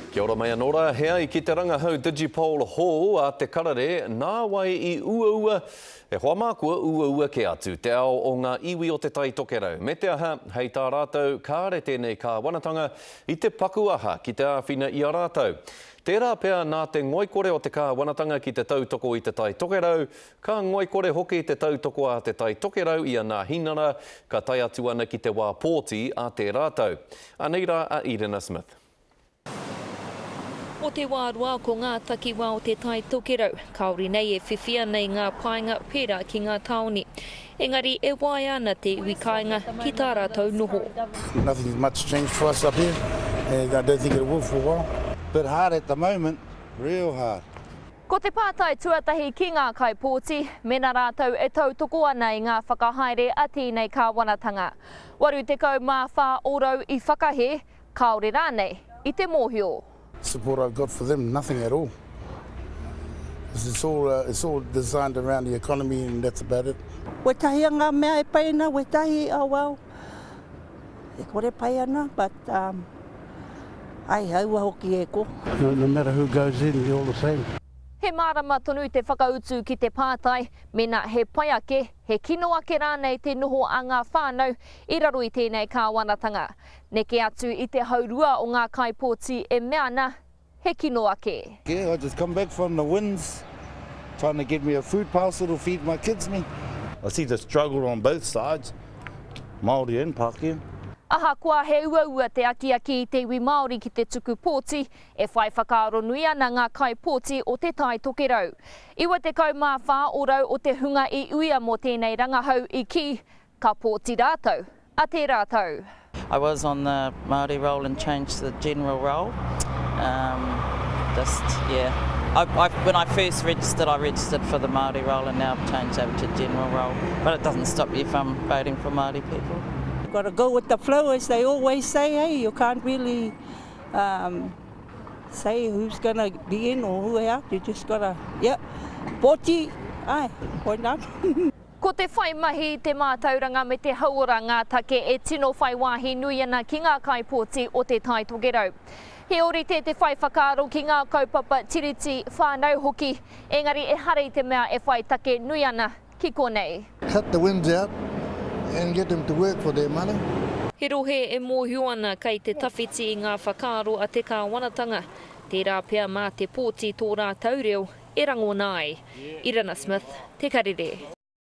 Kia ora mai anō rā, he ai ki te rangahau Digipoll hou a Te Karere, nā wai i uaua, e hoa mā kua uaua kē atu te ao o ngā iwi o Te Tai Tokerau. Me te aha, hei tā rātou, kāre tēnei kāwanatanga i te paku aha ki te āwhina i a rātou. Tērā pea nā te ngoikore o te kāwanatanga ki te tautoko i Te Tai Tokerau, ka ngoikore hoki te tautoko a Te Tai Tokerau i a Nāhinara, ka tae atu ana ki te wā pōti a tērā tau. Anei rā a Edena Smith. O te wā roa ko ngā takiwā o Te Tai Tokerau, kāore nei e whiwhi ana i ngā painga pērā ki ngā tāone. Engari e waea ana te iwi kāinga ki tā rātou noho. Nothing's much changed for us up here and I don't think it will for a while. Bit hard at the moment, real hard. Ko te pātai tuatahi ki ngā kaipōti, mēnā rātou e tautoko ana i ngā whakahaere a tēnei kāwanatanga. 84 ōrau i whakahē, kāore rānei i te mōhio. Support I've got for them, nothing at all. It's all, uh, it's all designed around the economy and that's about it. Wetahi a ngā mea e pai ana, wetahi, oh well, e kore pai ana, but um, ai, aua hoki e ko. No, no matter who goes in, they're all the same. He mārama tonu te whakautu ki te pātai mēnā he pai ake, he kino ake rānei te noho a ngā whānau i raro i tēnei kāwanatanga. Neke atu i te haurua o ngā kaipōti e mea ana he kino ake. Yeah, I just come back from the winds, trying to get me a food parcel to feed my kids me. I see the struggle on both sides, Māori and Pākehā. Ahakoa he uaua te akiaki i te iwi Māori ki te tuku pōti, e whai whakaaro nui ana ngā kaipōti o Te Tai Tokerau. 94 ōrau o te hunga i uia mō tēnei rangahau i kī, ka pōti rātou a tērā tau. I was on the Māori roll and changed to the general roll. Um, just, yeah. I, I, when I first registered, I registered for the Māori roll and now I've changed over to general roll. But it doesn't stop you from voting for Māori people. You've got to go with the flow, as they always say, hey? You can't really um, say who's going to be in or who out. You just got to, yeah, pōti, ai, point out. Ko te whai mahi, te mātauranga me te hauora ngā take e tino whai wāhi nui ana ki ngā kaipōti o Te Tai Tokerau. He ōrite te whai whakaaro ki ngā kaupapa Tiriti, whānau hoki, engari ehara i te mea e whai take nui ana ki konei. Cut the winds out and get them to work for their money. He rohe e mōhio ana kei te tawhiti i ngā whakaaro a te kāwanatanga. Tērā pea mā te pōti tō rātou reo e rangona ai. Irana Smith, Te Karere.